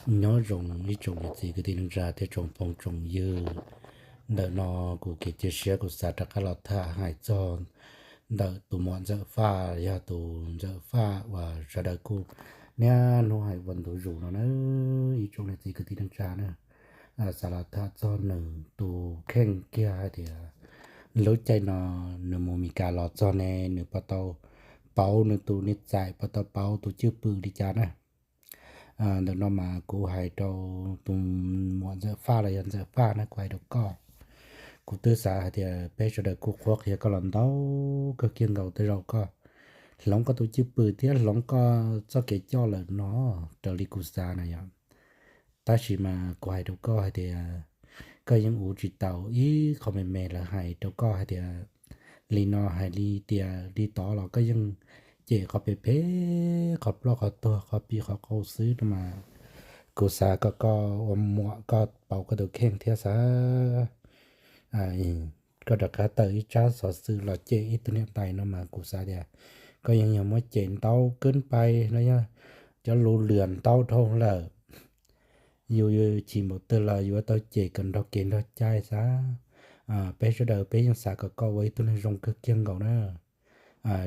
Nyob zoo ib tsoom niam txiv kwv tij neej tsa thiab tsoom phooj tsoom ywg. Ntawm no kuv kev cia siab kuv xav rov qab los tham hais txog ntawm tus muam Ntxawm Faj, yog tus Ntxawm Faj uas sawv daws kuj niaj hnub hais ua ntu zus no na, ib tsoom niam txiv kwv tij neej tsa na. Xav los tham txog nws tus kheej kiag hais tias lub caij no nws mus Mes Kas los txog ne, nws puas tau pauv nws tus niam txais, puas tau pauv tus cwj pwm li cas na. Ntawm no mas kuv hais rau tus muam Ntxawm Faj los yog Ntxawm Faj na, kuv hais rau koj. Kuv twb xav hais tias peb sawv daws kuj qhuab qhia koj los ntau kawg kiag nkaus, tej zaum koj hloov koj tus cwj pwm thiab hloov koj txoj kev coj lawm no, raws li kuv xav na yom. Tab sis mas kuv hais rau koj hais tias koj yeej ua tsis tau ib qho me me lawv hais rau koj hais tias li no hais li tias li tod los koj yeej cem qhov phem phem, qhov ploj qhov tuag, qhov pib qhov qau xwb no mas. Kuv xav kom koj ua muam koj pauv koj tus kheej thiab xav koj rov qab tawm ib tsab xov xwm los cem ib tug niam tais no mas kuv xav tias koj yeej yog muab cem ntau kawg pais los yog cov lus lwam ntau dhau lawm. Yus chim npaum twg los yuav tau cem kom nrog kev nrog cai xav. Peb sawv daws peb yeej xav kom koj ua ib tug neeg zoo kawg kiag nkaus na.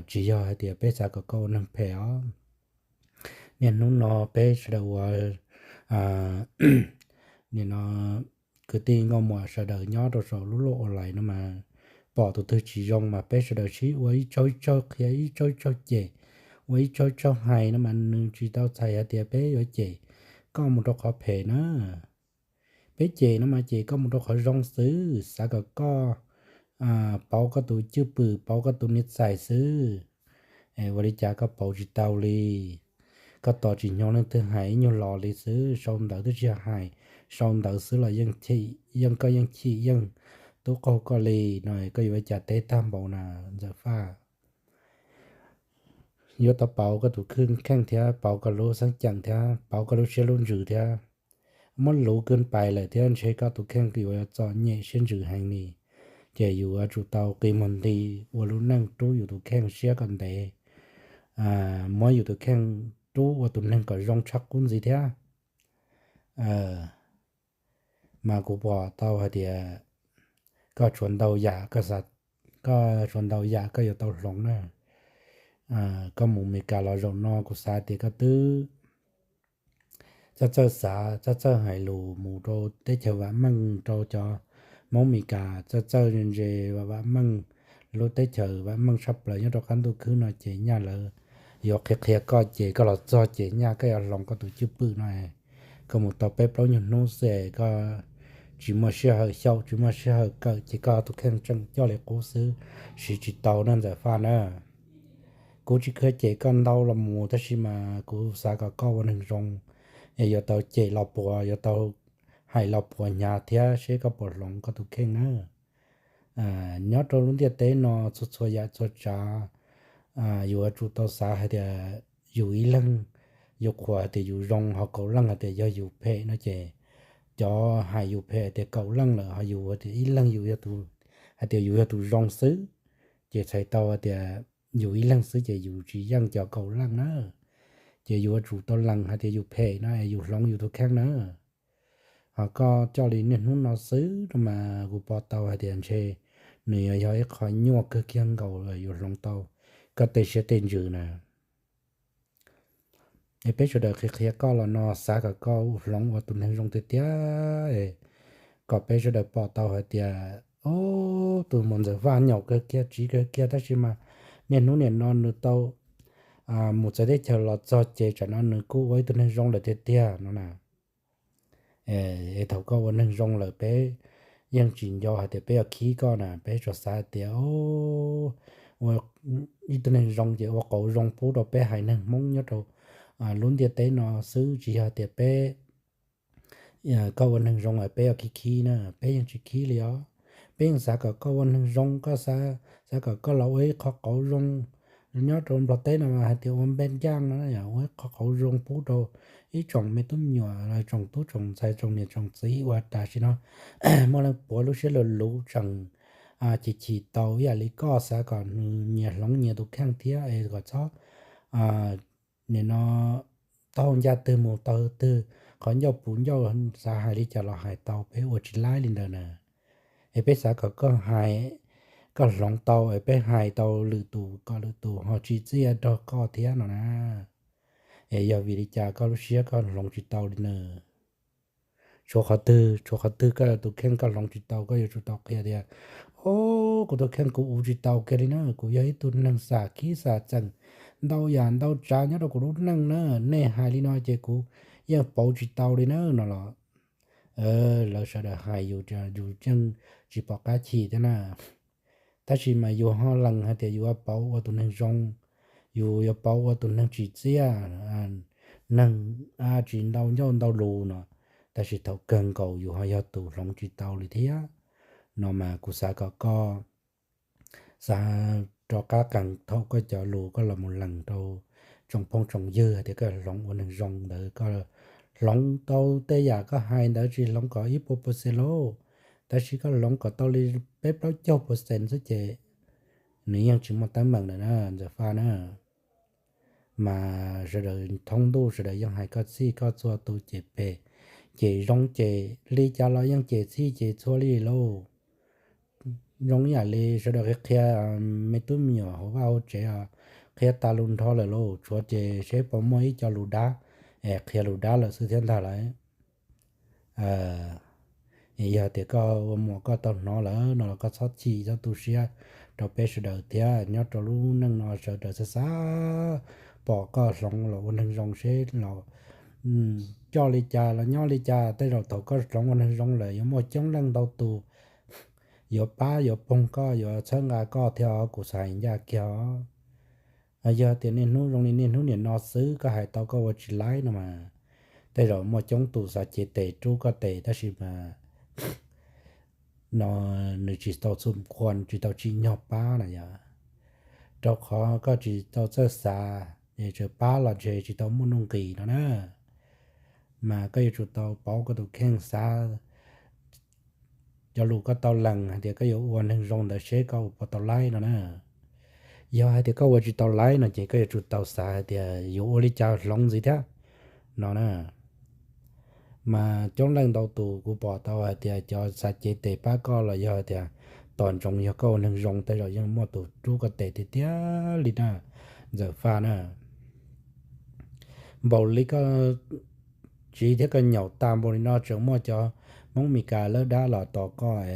Tsis yog hais tias peb xav kom koj ua neeg phem os. Niaj hnub no peb sawv daws ua nim no kwv tij nkauj muam sawv daws nyob rau saum lub luaj online no mas pom tus twg tsis zoo mas peb sawv daws sib ua ib tsaug ib tsaug qhia, ib tsaug ib tsaug cem, ua ib tsaug ib tsaug hais no mas nws tsis tau txhais hais tias peb yuav cem koj mus rau qhov phem na. Peb cem no mas cem koj mus rau qhov zoo xwb, xav kom koj pauv koj tus cwj pwm, pauv koj tus niam txais xwb. Ua li cas koj pauv tsis tau li? Koj tos tsis hnyo leej twg hais ib nyuag los li xwb, sau ntawv twb tsis hais, sau ntawv xwb los yeej koj yeej chim yeej tub qaug koj li no, koj yuav ua cas teb tag npaum na Ntxawm Faj? Yuav tau pauv koj tus kheej thiab pauv koj lub xeeb ceem thiab pauv koj lub siab lub ntsws thiab. Muab luv kawg pais lawm thiab ntshe koj tus kheej yuav txom nyem siab ntsws heev li. Ces yus yuav tsum tau qi muag nti ua lub neej rub yus tus kheej siab kom ntev, muab yus tus kheej rub ua tus neeg kom zoo tshaj qub ntxiv thiab. Mas kuv pom tau hais tias koj tshuav ntau yam, koj tshuav ntau yam koj yuav tau hloov na. Koj mus Mes Kas los zaum no kuv xav tias koj twb txawj txawj xav, txawj txawj hais lus mus rau teb chaws vam meej, rau cov Hmoob Mes Kas txawj txawj ntse vam meej, lub teb chaws vam meej tshaj plaws nyob rau qab ntuj khwb no ces nyaj lawv yuav qhia qhia koj ces koj los txog ces nyaj koj yuav hloov koj tus cwj pwm no. Koj mus tau peb plaub nyuag hnub xwb koj tsis muaj sij hawm xyaum, tsis muaj sij hawm kawm ces koj tus kheej tseem coj li qub xwb, siv tsis tau na Ntxawm Faj na. Kuv tsis kheev cem koj ntau los mus tab sis mas kuv xav kom koj ua neeg zoo, es yuav tau cem los puas, yuav tau hais los puas hnyav thiab seb koj puas hloov koj tus kheej na. Nyob rau lub ntiaj teb no txhua txhua yam txhua tsav, yus yuav tsum tau xav hais tias yus ib leeg, yus qhuas hais tias yus zoo ho kaum leej hais tias yog yus phem no ces cov hais yus phem hais tias kaum leej lawm ho yus hais tias ib leeg yus yog tus, hais tias yus yog tus zoo xwb, ces txhais tau hais tias yus ib leeg xwb ces yus tsis yeej cov kaum leej na. Ces yus yuav tsum tau lees hais tias yus phem no es yus hloov yus tus kheej na. Ho koj coj li niaj hnub no xwb no mas kuv pom tau hais tias ntshe nws yuav yog ib qho nyuaj kawg kiag nkaus yus hloov tau koj tej siab tej ntsws na. Es peb sawv daws qhia qhia koj los no xav kom koj hloov ua tus neeg zoo tiag tiag, kom peb sawv daws pom tau hais tias, o, tus muam Ntxawm Faj nyaum kawg kiag, tsiv kawg kiag tab sis mas niaj hnub nim no nws tau mus txawv teb chaws los txog ces tsam no nws kuj ua ib tug neeg zoo lawm tiag tiag no na. Es thaum koj ua neeg zoo lawm peb yeej tsis nco hais tias peb yuav khib koj na, peb tsuas xav hais tias ua ib tug neeg zoo ces ua qauv zoo pub rau peb haiv neeg Hmoob nyob rau lub ntiaj teb no xwb, tsis yog tias peb, koj ua neeg zoo es peb yuav khib khib na, peb yeej tsis khib li os. Peb yeej xav kom koj ua neeg zoo, koj xav kom koj los ua ib qho qauv zoo nyob rau Nplog teb no mas hais tias ua npej ncaaj no, ua ib qho qauv zoo pub rau ib tsoom me tub me nyuam, tsoom tub tsoom ntxhais, tsoom niam tsoom txiv uas tam sim no muaj leej puav lub siab luv luv tseem chim chim tau ib yam li koj, xav kom nws nyias hloov nyias tus kheej thiab es kom txhob nim no taug ncaj twg mus taug twg, qhov ncauj puv ncauj, xav hais li cas los hais tau, peb ua tsis laib li ntawd na. Es peb xav kom koj hais, koj hloov tau es peb hais tau lwm tus kom lwm tus ho tsim txiaj nrog koj thiab no na. Es yog vim li cas koj lub siab koj hloov tsis tau li na? Tshuav qhov twg, tshuav qhov twg koj tus kheej koj hloov tsis tau, koj yuav tsum tau qhia tias, o, kuv tus kheej kuv ua tsis tau kiag li na, kuv yog ib tug neeg xam khib xam txeem ntau yam ntau tsav nyob rau kuv lub neej na, nej hais li no ces kuv yeej pauv tsis tau li na no los, lawv sawv daws hais yus, yus yeej tsis pom qab chim thiab na. Tab sis mas yus ho lees hais tias yus yuav pauv ua tus neeg zoo, yus yuav pauv ua tus neeg tsim txiaj, neeg tsis ntau ncauj ntau lus no, tab sis thaum kawg nkaus yus ho yog tus hloov tsis tau li thiab. No mas kuv xav kom koj xav rov qab qees thaum koj cov lus koj los mus lees rau tsoom phooj tsoom ywg hais tias koj hloov ua neeg zoo ntawd, koj hloov tau tej yam koj hais ntawd tsis hloov kom ib puas percent lauj, tab sis koj hloov kom tau li peb plaub caug percent xwb ces nws yeej tsis muaj teeb meem lawm na, Ntxawm Faj na. Mas sawv daws thoob ntuj sawv daws yeej hais koj txhij koj txhua tus ces phem, ces zoo ces li cas los yeej ces txhij ces txhua li lauj. Zoo ib yam li sawv daws qhia, qhia me tub me nyuam hauv vaj hauv tsev, qhia tas lus nrho lawm lauj, tshuav ces seb puas muaj ib co lus dab, es qhia lus dab lawm xwb thiab ntag lauj. Yog tias koj ua muam koj tau hnov lawm no los koj txhob chim txhob tu siab rau peb sawv daws thiab. Nyob rau lub neej no sawv daws xav xav pom koj hloov los ua neeg zoo seb los coj li cas los nyob li cas. Tej zaum thaum koj hloov ua neeg zoo lawm yuav muaj coob leej ntau tus yuav pab yuav poog koj, yuav txhawb nqa koj thiab os, kuv xav hais ncaj kiag os. Yog tias niaj hnub zoo li niaj hnub niam no xwb koj hais tau koj ua tsis laib no mas, tej zaum muaj coob tus xav cev tes rub koj tes tab sis mas no nws tsis tau txhum qhuas, tsis tau tsim nyog pab na yom. Rau qhov koj tsis tau txawj xav, es tseem pab los ntshe tsis tau muaj nuj nqis no na. Mas koj yuav tsum tau pauv koj tus kheej xav, cov lus koj tau lees hais tias koj yuav ua neeg zoo ntawd seb koj ua puas tau laib no na. Yog hais tias koj ua tsis tau laib no ces koj yuav tsum tau xav hais tias yuav ua li cas hloov ntxiv thiab no na. Mas coob leej ntau tus kuv pom tau hais tias cov xav cev tes pab koj los yog hais tias tos ntsoov yog koj ua neeg zoo tej zaum yeej muaj tus rub koj tes tiag tiag li na, Ntxawm Faj na. Npaum li koj tsiv thiab koj nyaum tas npaum li no tseem muaj cov Hmoob Mes Kas lawb dab los tos koj,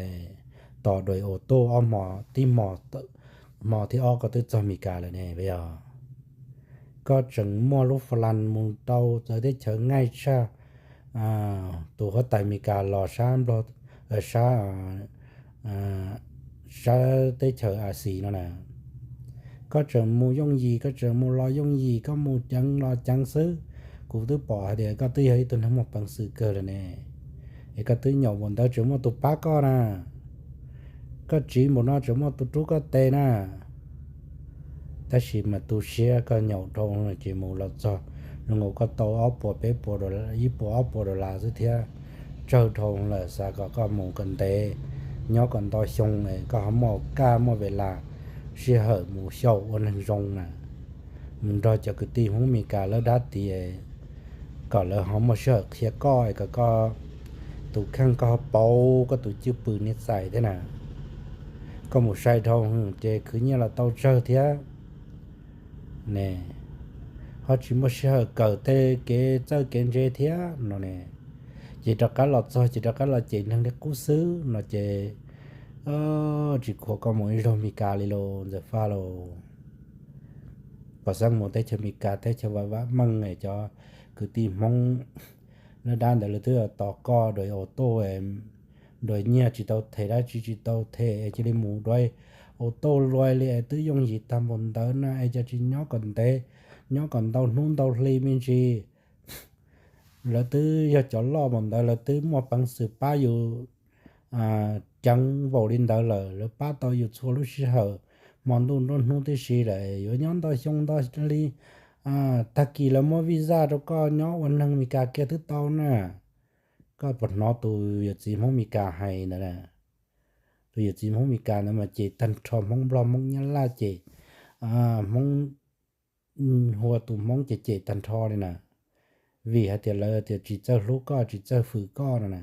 tos đuổi ô tô ob hmo, tib hmo, hmo thib ob koj twb txog Mes Kas lawm ne, puas yog? Koj tseem muaj lub flan mus rau txawv teb chaws ngaij tshaj, tus huab tais Mes Kas los sab Nplog, sab, sab teb chaws Axiv no na. Koj tseem mus yooj yim, koj tseem mus los yooj yim, koj mus ceev los ceev xwb. Kuv twb pom hais tias koj twb yog ib tug neeg muaj peev xwm kawg lawm ne, es koj twb nyaum npaum ntawd tseem muaj tus pab koj na. Koj tsiv npaum no tseem muaj tus rub koj tes na. Tab sis mas tu siab koj nyaum dhau ces mus los txog zoo nkaus koj tau ob puas peb puas, ib puas ob puas dollar xwb thiab, tsawg dhau lawm. Xav kom koj mus kom ntev, nyob kom ntau xyoo, koj ho muaj kaj muaj ve las, sij hawm mus xyaum ua neeg zoo na, mus nrog cov kwv tij Hmoob Mes Kas lawb dab tid, kom lawv ho muaj sij hawm qhia koj, kom koj tus kheej koj ho pauv koj tus cwj pwm niam txais thiab na. Koj mus sai dhau ces khwv nyiaj los tau tsawg thiab ne, ho tsis muaj sij hawm kawm tej kev txawj kev ntse thiab no ne. Ces rov qab los txog ces rov qab los cem neeg li qub xwb no ces tsis khuam koj mus ib zaug Mes Kas li lauj, Ntxawm Faj lauj. Pom xeeb mus teb chaws Mes Kas teb chaws vam vam meej, cov kwv tij Hmoob lawb dab ntawd lawv twb tos koj đuổi ô tô, đuổi nyiaj tsis tau them, dab tsi tsis tau them es cia li mus đuổi ô tô luaj li es twb yooj yim tag npaum ntawd na es cas tsis nyob kom ntev, nyob kom ntau hnub ntau hli me ntsis. Lawv twb yog cov loj npaum ntawd, lawv twb muaj peev xwm pab yus ceev npaum li ntawd lawm, lawv pab tau yus txhua lub sij hawm, hmo ntuj nruab hnub tib si lawm, yuav nyob ntau xyoo ntau hli, tag kis lawv muab visa rau koj nyob ua neeg Mes Kas kiag twb tau na. Koj puas hnov tus yawm txiv Hmoob Mes Kas hais ntawd? Tus yawm txiv Hmoob Mes Kas ntawd mas cem tag nrho Hmoob Nplog Hmoob Nyab Laj, cem Hmoob, hu ua tus Hmoob ces cem tag nrho li na. vim hais tias lawv tias tsis txawj hlub koj, tsis txawj fwm koj no na.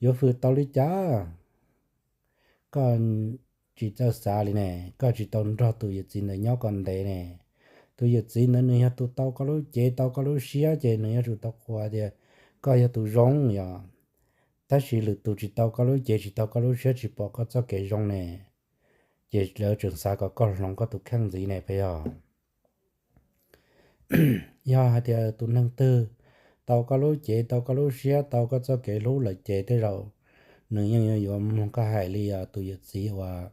Yuav fwm tau li cas? Koj tsis txawj xav li ne, koj tsis tau nrog tus yawm txiv ntawd nyob kom ntev ne. Tus yawm txiv ntawd nws yog tus tau koj lub cev, tau koj lub siab, ces nws yuav tsum tau qhuas tias koj yog tus zoo yom. Tab sis lwm tus tsis tau koj lub cev, tsis tau koj lub siab, tsis pom koj txoj kev zoo ne, ces lawv tseem xav kom koj hloov koj tus kheej ntxiv ne puas yog? Yog hais tias tus neeg twg tau koj lub cev, tau koj lub siab, tau koj txoj kev hlub lawm ces tej zaum nws yeej yuav yuav mloog koj hais li tus yawm txiv uas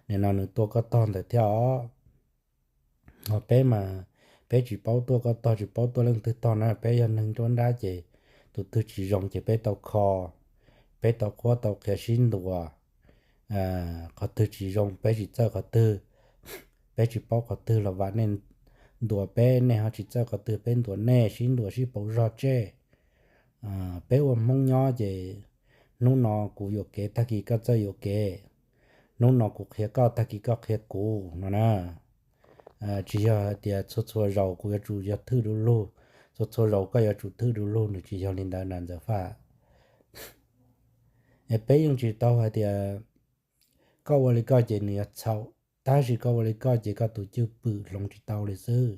nim no nws tuaj koj tog ntawd thiab os. Ho peb mas, peb tsis paub tuaj koj tog, tsis paub tuaj leej twg tog na, peb yog neeg nruab nrab ces tus twg tsis zoo ces peb tau kho, peb tau qhuab tau qhia sib ntuas. Qhov twg tsis zoo peb tsis txawj qhov twg, peb tsis paub qhov twg los vam nej ntuas peb, nej ho tsis txawj qhov twg peb ntuas nej, sib ntuas sib pauv zog tseg. Peb ua Hmoob nyob ces hnub no kuv yuam kev tag kis koj txawj yuam kev, hnub no kuv qhia koj tag kis koj qhia kuv no na. Tsis yog hais tias txhua txhua zaus kuv yuav tsum yog thwj du lug, txhua txhua zaus koj yuav tsum thwj du lug, nws tsis yog li ntawd na Ntxawm Faj. Es peb yeej tsis tau hais tias koj ua li koj ces nws yuav txhaum, tab sis koj ua li koj ces koj tus cwj pwm hloov tsis tau li xwb.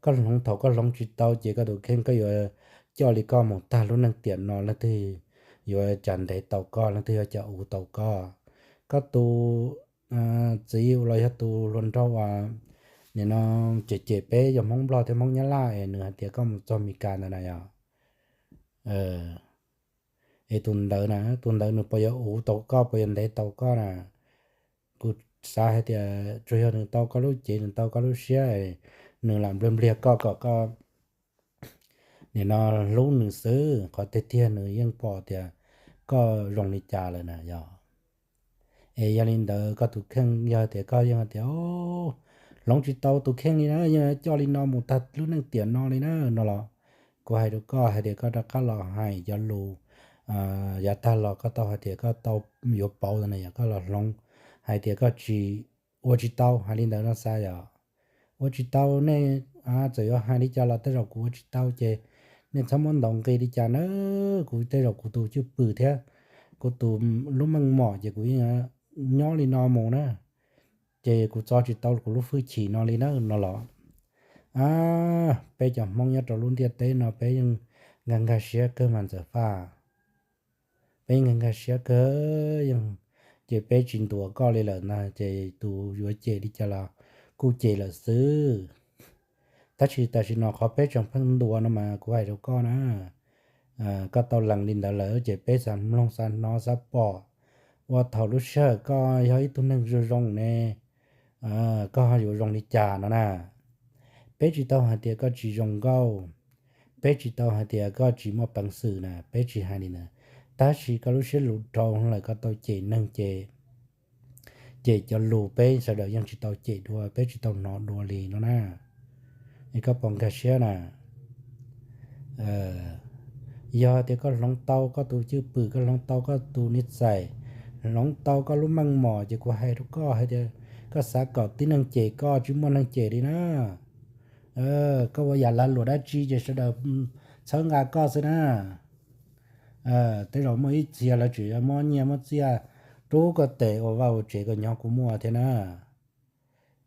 Koj hloov, thaum koj hloov tsis tau ces koj tus kheej koj yuav coj li koj mus tag lub neej tiam no, leej twg yuav cas ntev tau koj, leej twg yuav cas uv tau koj. Koj tus txiv los yog tus hluas nraug uas nim no cem cem peb yog Hmoob Nplog thiab Hmoob Nyab Laj es nws hais tias koj mus txog Mes Kas ntawd na yom. Es tus ntawd na, tus ntawd nws puas yuav uv tau koj, puas yuav ntev tau koj na? Kuv xav hais tias tsuas yog nws tau koj lub cev, nws tau koj lub siab, nws lam npliag npliag koj kom koj nim no hlub nws xwb, qhov tiag tiag nws yeej pom tias koj zoo li cas lawm na yom. Es yog li ntawd koj tus kheej yog tias koj yeej tias hloov tsis tau tus kheej li na, yeej coj li no mus tag lub neej tiam no li na no los, kuv hais rau koj hais tias koj rov qab los hais cov lus yav tag los koj tau hais tias koj tau yuav pauv na yom, koj los hloov hais tias koj tsis, ua tsis tau, hais li ntawd no xav yom. Ua tsis tau, nej txawm yuav hais li cas los tej zaum kuv ua tsis tau ces nej txhob muab ntaus nqi li cas na. Kuv tej zaum kuv tus cwj pwm thiab kuv tus lub meej mom ces kuv yeej nyob li no mus na, ces kuv txo tsis tau kuv lub hwj chim no li na no los. Peb cov Hmoob nyob rau lub ntiaj teb no peb yeej nkag nkag siab kawg mas Ntxawm Faj. Peb yeej nkag nkag siab kawg, ces peb tsis ntuas koj li lawm na ces tus yuav cem li cas los kuj cem lawm xwb. Tab sis tam sim no qhov peb tseem pheej ntuas no mas kuv hais rau koj na, koj tau lees li ntawd lawm ces peb xav mloog xav hnov xav pom ua thaum lub sij hawm koj yog ib tug neeg zoo zoo ne, koj yuav zoo li cas no na. Peb tsis tau hais tias koj tsis zoo nkauj, peb tsis tau hais tias koj tsis muaj peev xwm na, peb tsis hais li ntawd. Tab sis koj lub siab lus dhau lawm koj tau cem neeg ces, cem cov lus peb sawv daws yeej tsis tau cem dua, peb tsis tau hnov dua li no na. Es koj puas nkag siab na? Yog tias koj hloov tau koj tus cwj pwm, koj hloov tau koj tus niv txais, hloov tau koj lub meej mom ces kuv hais rau koj hais tias koj xav kom tib neeg cem koj tsis muaj neeg cem li na. Koj ua yam lag luam dab tsi ces sawv daws txhawb nqa koj xwb na. Tej zaum muaj ib txhia lawv tseem yuav muab nyiaj muab txiaj rub koj tes ua vaj ua tsev kom nyob kuv muaj thiab na.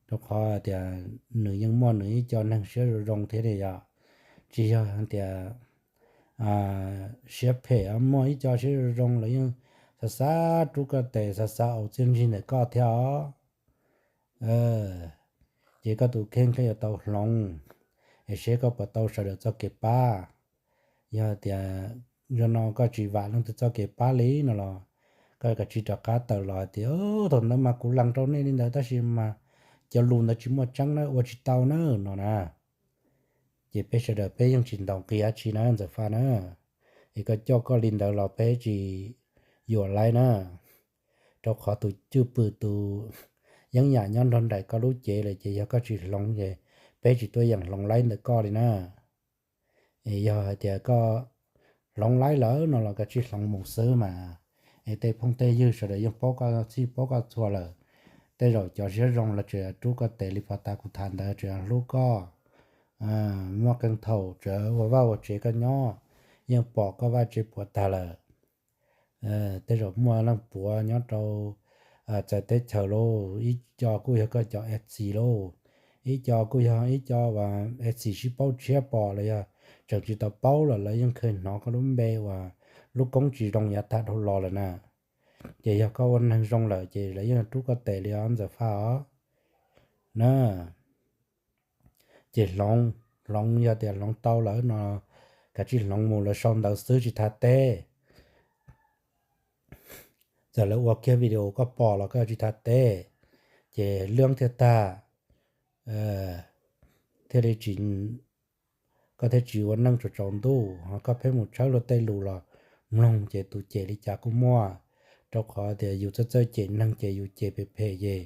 Rau qhov tias nws yeej muaj nws ib co neeg siab zoo zoo thiab li yom. Tsis yog tias siab phem, muaj ib co siab zoo zoo los yeej xav xav rub koj tes, xav xav ua txiaj ntsig ntawm koj thiab os. Ces koj tus kheej koj yuav tau hloov, es seb koj puas tau sawv daws txoj kev pab. Yog tias zaum no koj tsis vam leej twg txoj kev pab li no los, koj kav tsij rov qab tawm los hais tias thaum ntawd mas kuv lees rau nej li ntawd tab sis mas cov lus ntawd tsis muaj tseeb na, ua tsis tau na no na. Ces peb sawv daws peb yeej tsis ntaus nqi dab tsi na Ntxawm Faj na. Es koj coj koj li ntawd los peb tsis yuam laib na. Rau qhov tus cwj pwm tus yeeb yam nyob nrog nraim koj lub cev lawm ces yog koj tsis hloov ces peb tsis tuaj yeem hloov laib ntawm koj li na. Es yog hais tias koj hloov laib lawm no los koj tsis hloov mus xwb mas, es tej phooj tej ywg sawv daws yeej paub koj txhij paub koj txhua lawm. Tej zaum cov siab zoo los tseem rub koj tes li pov tas kuv tham ntawd, tseem hlub koj, muaj qee thaum tseem ua vaj ua tsev koj nyob, yeej pom koj vaj tsev puas tag lawm. Tej zaum muaj leej puav nyob rau txawv teb chaws lauj, ib co kuj yog koj cov FC lauj, ib co kuj yog ib co uas FC sib paub tshiab pom los yog tseem tsis tau paub los lawv yeej kheev hnov koj lub npe uas lub koob tsis zoo yav tag dhau los lawm na. Ces yog koj ua neeg zoo lawm ces lawv yeej rub koj tes li os Ntxawm Faj os na. Ces hloov, hloov yog tias hloov tau lawm no, kav tsij hloov mus lawv sau ntawv xwb tsis thav teb. Txawm lawv ua kiag video koj pom los koj tsis thav teb, ces lwb thiaj tag, thiaj li tsis, koj thiaj tsis ua neej tsaus tsaus ntuj. Ho koj pheej mus tshawb luag tej lus los mloog ces tus cem li cas kuj muaj, rau qhov tias yus txawj txawj cem neeg ces yus cem phem phem ces,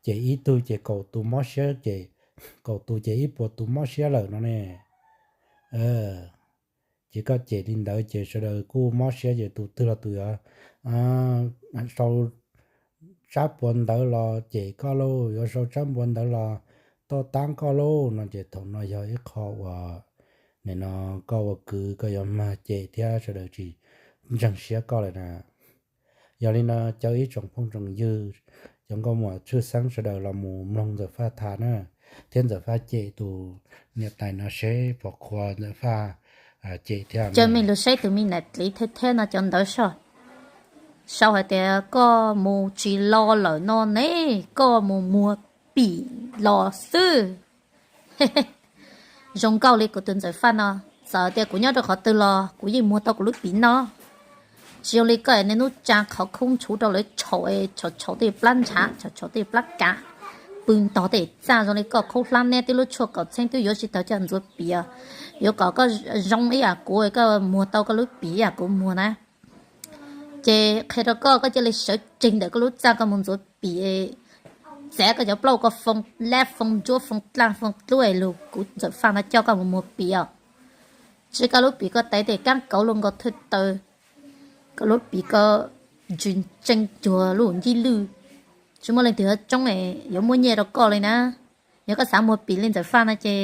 cem ib tug ces kaum tus mob siab ces, kaum tus ces ib puas tus mob siab lawm no ne. Ces koj cem li ntawd ces sawv daws kuj mob siab ces tus twg los tus yuav sau tsab puas ntawv los cem koj lauj, yuav sau tsab puas ntawv los toj tab koj lauj no ces thaum no yog ib qho uas nim no koj ua kwv koj yuav mag cem thiab sawv daws tsis ntseeg siab koj lawm na. Yog li no caw ib tsoom phooj tsoom ywg, cov nkauj muam tshwj xeeb sawv daws los mus mloog Ntxawm Faj tham na, thiab Ntxawm Faj cem tus niam tais no seb puas qhuas Ntxawm Faj cem thiab. Cov me lug saib tus me niam txiv theb theb no cov ntawv sau, sau hais tias koj mus tsis los lawm no ne, koj mus muag pim los xwb. Zoo nkauj li kuv tus Ntxawm Faj no, txawm tias kuv nyob rau qhov twg los kuv yeej muag tau kuv lub pim no. Tsis zoo li koj niaj hnub tsa qhov khoob tshuv rau lawv tshaum, tshaum tshaum tej plab ntshav, tshaum tshaum tej plab kav, pw ntog tej txaj. Zoo li koj khaub hlab neb twb lub tshuaj kaum txheeb twb yuav tsis tau coj ntxuav pim, yuav kom koj zoo ib yam kuv, koj muag tau koj lub pim ib yam kuv muag na. Ces qhia rau koj, koj cia li sawv tsees ntawm koj lub txaj koj mus ntxuav pim, txav koj cov plaub koj foo lab foo ntsuab foo dlaj foo dluab lug kuv Ntxawm Faj no coj koj mus muag pim os. Tsis koj lub pim koj tais tej kaab kauv luaj nkaus thawj taw, koj lub pim koj ntsis ntsees cuag lub ncej lwj. Tsis muaj leej twg yuav tsoob yuav muab nyiaj rau koj li na. Yog koj xav muag pim li Ntxawm Faj no ces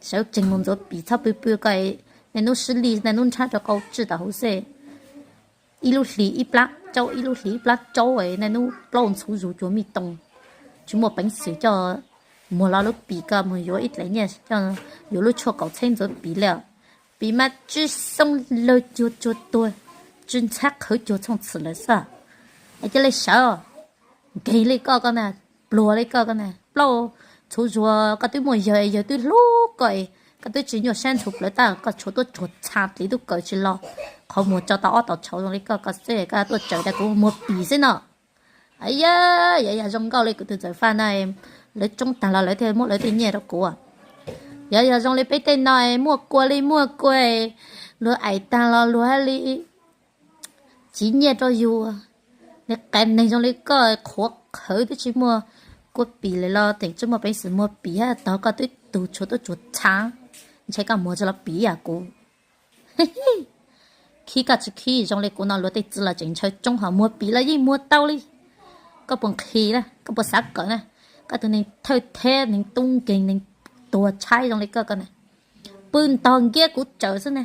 sawv tsees mus ntxuav pim txhob pw pw koj, niaj hnub sib lij niaj hnub nrhab rau qau tsij tom hauv xwb. Ib lub hlis ib plab tsaub, ib lub hlis ib plab tsaub, niaj hnub plaub ntxhuv zus cuag mij toog. Tsis muaj peev xwm coj muag lo lub pim koj mus yuav ib dlaim nyiaj coj yuav lub tshuaj kaum txheeb ntxuav pim li. Pim mas tsib xoob lawg cuag tsuag tuag, tsw ntxhab qhawv cuag txhooj txhwm lawm xwb. Es cia li sawv, nkeeg li koj koj na, pluag li koj koj na, plaub ntxhuv zus koj twb muaj yawg, yawg twb hlub koj, koj twb tsis nyuaj sab ntxhuv plawv tab koj tshuav tuaj tsuag txha dliv tub kaws tsis los, qhov muag tso tau ob tau tshauv zoo li koj koj xwb koj tuaj tsaws tias kuv muag pim xwb no. Yog, yog, yog zoo nkauj li kuv tus Ntxawm Faj no, lawv tsoob tag los lawv thiaj muab lawv tej nyiaj rau kuv. Yog, yog zoo li peb tej no muaj kua li muaj kua, luag aim tag los luag haj li txiv nyiaj rau yus. Li qias neeg zoo li koj qhuav qhawv twb tsis muaj kua pim lawm los tseem tsis muaj peev xwm muag pim hab tog koj twb tug tshuav tuaj tsuag txha, ntshe koj muag tsis los pim yam kuv. Khib koj tsis khib zoo li kuv no luag tej txiv los tseem ntshaw tsoob ho muag pim los yeej muag tau li. Koj puas nqhis na, koj puas xav kawm na? Koj tus neeg thawj theb neeg tub nkeeg neeg tuag tshaib zoo li koj koj na, pw ntog nkiab kuv tsawm xwb ne.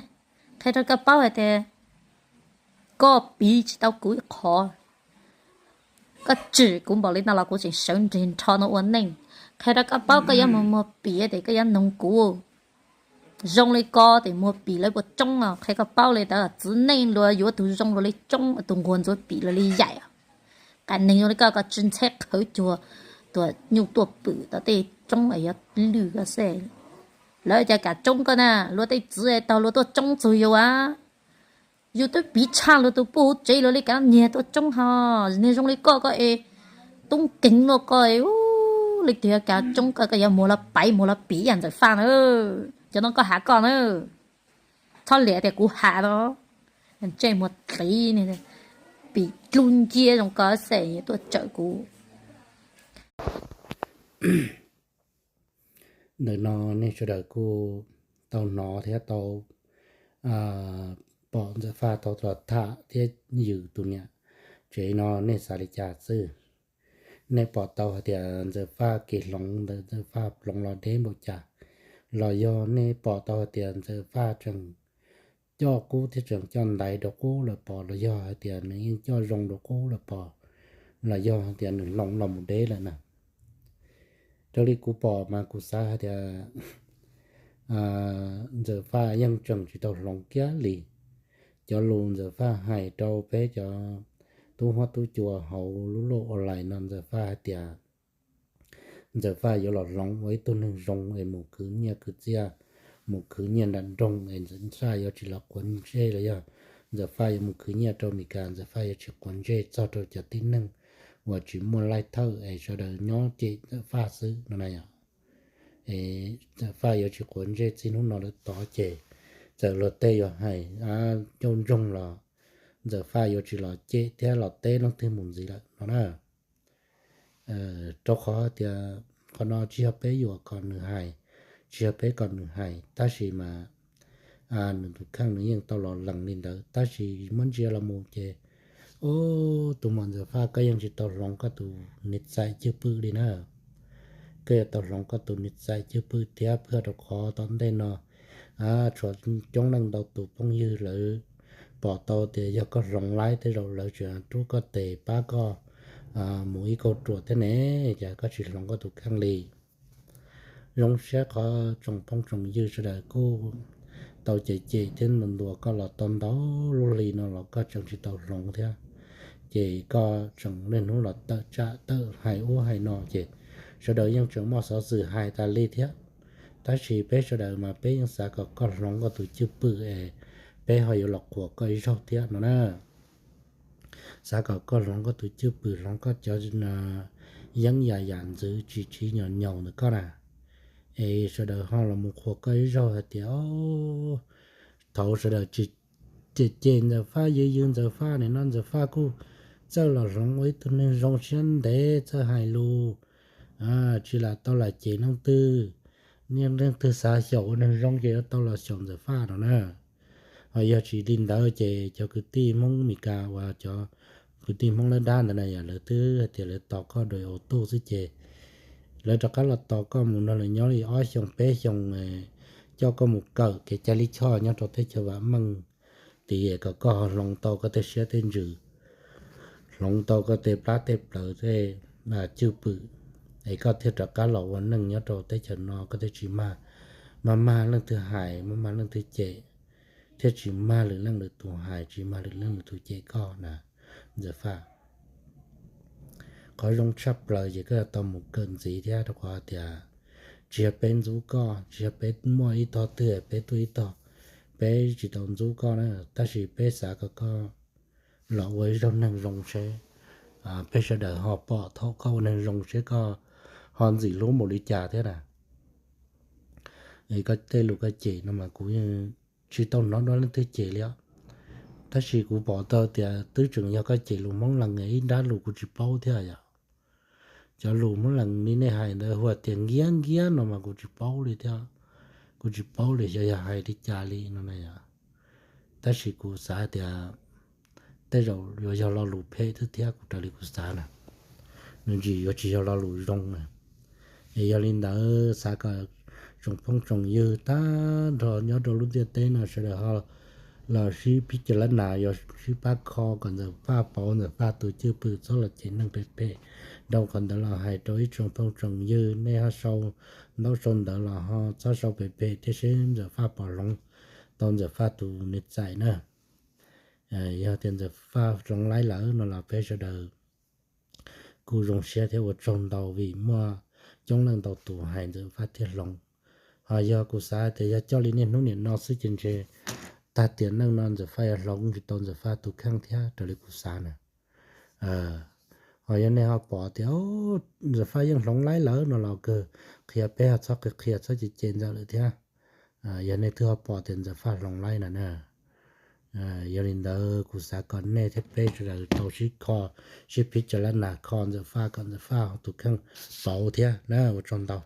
Qhia rau koj paub hais tias koj piv tsis tau kuv ib qho. Koj tsim kuv npaum li no los kuv tseem sawv nres nrho no ua neej. Qhia rau koj paub koj yuav mus muag pim ces koj yuav noog kuv. Zoo li ko ces muag pim lawv puas tsoob os? Qhia koj paub li ntawd, txiv neej luag yuav tus zoo luag li tsoob, tus nquag ntxuav pim luag li yaim. Qas neeg zoo li koj, koj tsw ntxheb qhawv cuag tuam nyuj tuaj pwm tom tej roob es yuav lwj koj xwb. Lawv cas kam tsoob koj na, luag tej txiv tau luag tuaj tsoob txug yus a. Yus twb piv tshaj luag tus puj huv tsev luag li kav nyiag tuaj tsoob ho. Niag zoo li koj koj es, tub nkeeg luaj koj es, leej twg yuav kav tsoob koj, koj yuav muag los paiv muag los piv yam Ntxawm Faj na. Cov no koj has koj na, txhob liam tias kuv has no. Ntsej muag qiv, pim dlub nciab zoo koj xwb tuaj tsawm kuv. Ntawm no nej sawv daws kuj tau hnov thiab tau pom Ntxawm Faj tau los tham thiab yws tus niam tsev no nej xav li cas xwb? Nej pom tau hais tias Ntxawm Faj kev hloov ntawm Ntxawm Faj hloov los deb npaum cas? los yog nej pom tau hais tias Ntxawm Faj tseem coj qub thiab tseem coj ntaiv rau qub lawm pom, los yog hais tias nws yeej coj zoo rau qub lawm pom, los yog hais tias nws hloov los mus deb lawm na. Raws li kuv pom mas kuv xav hais tias Ntxawm Faj yeej tseem tsis tau hloov kiag li. Cov lus Ntxawm Faj hais rau peb cov tub huab tub cua hauv lub luj online no, Ntxawm Faj hais tias Ntxawm Faj yuav los hloov ua ib tug neeg zoo es mus khwv nyiaj khwv txiaj, mus khwv nyiaj nram nroog es Ntxawm Faj yuav tsis los quav ntsej los yog Ntxawm Faj yuav mus khwv nyiaj rau Amelikas, Ntxawm Faj yuav tsis quav ntsej txog rau cov tib neeg uas tsis muaj laij thawj es sawv daws nyob cem Ntxawm Faj xwb no na yom. Ntxawm Faj yuav tsis quav ntsej txij hnub no lawm tod ces txawm luag tej yuav hais ncauj ntsoog los Ntxawm Faj yuav tsis los cem thiab los teb leej twg mus ntxiv lawm no na. Rau qhov tias qhov no tsis yog peb yuam kom nws hais, tsis yog peb kom nws hais, tab sis mas nws tus kheej nws yeej tau los lees li ntawd, tab sis muab ntsia los mus ces, ub, tus muam Ntxawm Faj, koj yeej tsis tau hloov koj tus niam txais cwj pwm li na. Koj yuav tau hloov koj tus niam txais cwj pwm thiab, pw rau qhov tom ntej no tshuav coob leej ntau tus phooj ywg lawv pom tau tias yog koj hloov laib tej zaum lawv tseem rub koj tes pab koj mus ib kauj ruam thiab ne, ces koj tsis hloov koj tus kheej li. Zoo siab qhov tsoom phooj tsoom ywg sawv daws kuj tau cem cem thiab ntuas ntuas koj los tau ntau lub hli no los koj tseem tsis tau hloov thiab. Ces koj tseem niaj hnub los tawm tsam tawm hais ub hais no ces sawv daws yeej tseem muaj xov xwm hais tas li thiab. Tab sis peb sawv daws mas peb yeej xav kom koj hloov koj tus cwj pwm es peb ho yuav los qhuas koj ib zaug thiab no na. Xav kom koj hloov koj tus cwj pwm, hloov koj cov yeeb yam yam ntxwv tsis tsis nyom nyaus ntawm koj na. Es sawv daws ho los mus qhuas koj ib zaug hais tias, o, thaum sawv daws tsis cem cem Ntxawm Faj, yws yws Ntxawm Faj, nim no Ntxawm Faj kuj txawj los hloov ua ib tug neeg zoo siab ntev, txawj hais lus, tsis lam tau lam cem leej twg. Niaj leej twg xav xyaum ua neeg zoo ces yuav tau los xyaum Ntxawm Faj no na. Ho yog tsis li ntawd ces cov kwv tij Hmoob Meskas uas cov kwv tij Hmoob lab dab ntawd na yom, lawv twb hais tias lawv tos koj dua auto xwb ces lawv rov qab los tos koj mus nrog lawv nyob li ob xyoos peb xyoos, coj koj mus kawm kev cai lij choj nyob rau teb chaws vam meej tid, kom koj ho hloov tau koj tej siab tej ntsws, hloov tau koj tej plab tej plawv tej cwj pwm, es koj thiaj rov qab los ua neej nyob rau teb chaws no, koj thiaj tsis mag, mag mag leej twg hais, mag mag leej twg cem, thiaj tsis mag lwm leej lwm tus hais, tsis mag lwm leej lwm tus cem koj na, Ntxawm Faj. Qhov zoo tshaj plaws ces koj yuav tau mus kawm ntxiv thiab, rau qhov tias tsis yog peb ntxub koj, tsis yog peb muaj ib tog twg peb tuaj ib tog, peb tsis tau ntxub koj na, tab sis peb xav kom koj los ua ib zaug neeg zoo seb peb sawv daws ho pom thaum koj ua neeg zoo seb koj ho ntxim hlub npaum li cas thiab na. Koj tej lus koj cem no mas kuv tsis tau hnov dua leej twg cem li os. Tab sis kuv pom tau tias twb tseem yog koj cem lus Hmoob Lees, ib nrab lus kuv tsis paub thiab yom. Cov lus Hmoob Lees li nej hais ntawd hu tias nkiab nkiab no mas kuv tsis paub li thiab, kuv tsis paub li xyov yog hais li cas li no na yom. Tab sis kuv xav tias tej zaum yuav yog lo lus phem thiab thiab, kuv raws li kuv xav na, nws tsis yuav tsis yog lo lus zoo na. Es yog li ntawd xav kom tsoom phooj tsoom ywg tag nrho nyob rau lub ntiaj teb no sawv daws ho los sib phib cov lab nas, yog sib pab kho kom Ntxawm Faj pauv Ntxawm Faj tus cwj pwm, txhob los cem neeg phem phem. Dhau qhov ntawd los hais rau ib tsoom phooj tsoom ywg, nej ho sau ntaub sau ntawv los ho txhob sau phem phem thiab seb Ntxawm Faj pom hloov tau Ntxawm Faj tus niam txais na. Yog tias Ntxawm Faj hloov laib lawm no los peb sawv daws kuj zoo siab thiab ua tsaug ntau vim muaj coob leej ntau tus hais Ntxawm Faj thiaj hloov. Ho yog kuv xav tias yog coj li niaj hnub nim no xwb ces ntshe tag tiam neej no Ntxawm Faj yuav hloov tsis tau Ntxawm Faj tus kheej thiab raws li kuv xav na. Ho yog nej ho pom tias Ntxawm Faj yeej hloov laib lawm no los kawg qhia peb ho txhob qhia, txhob cem cem Ntxawm lawm thiab. Yog nej twb ho pom tias Ntxawm Faj hloov laib na na. Yog li ntawd kuv xav kom nej thiab peb sawv daws tau sib kho, sib phib cov lab nas kho Ntxawm Faj kom Ntxawm Faj tus kheej pauv thiab na. Ua tsaug ntau.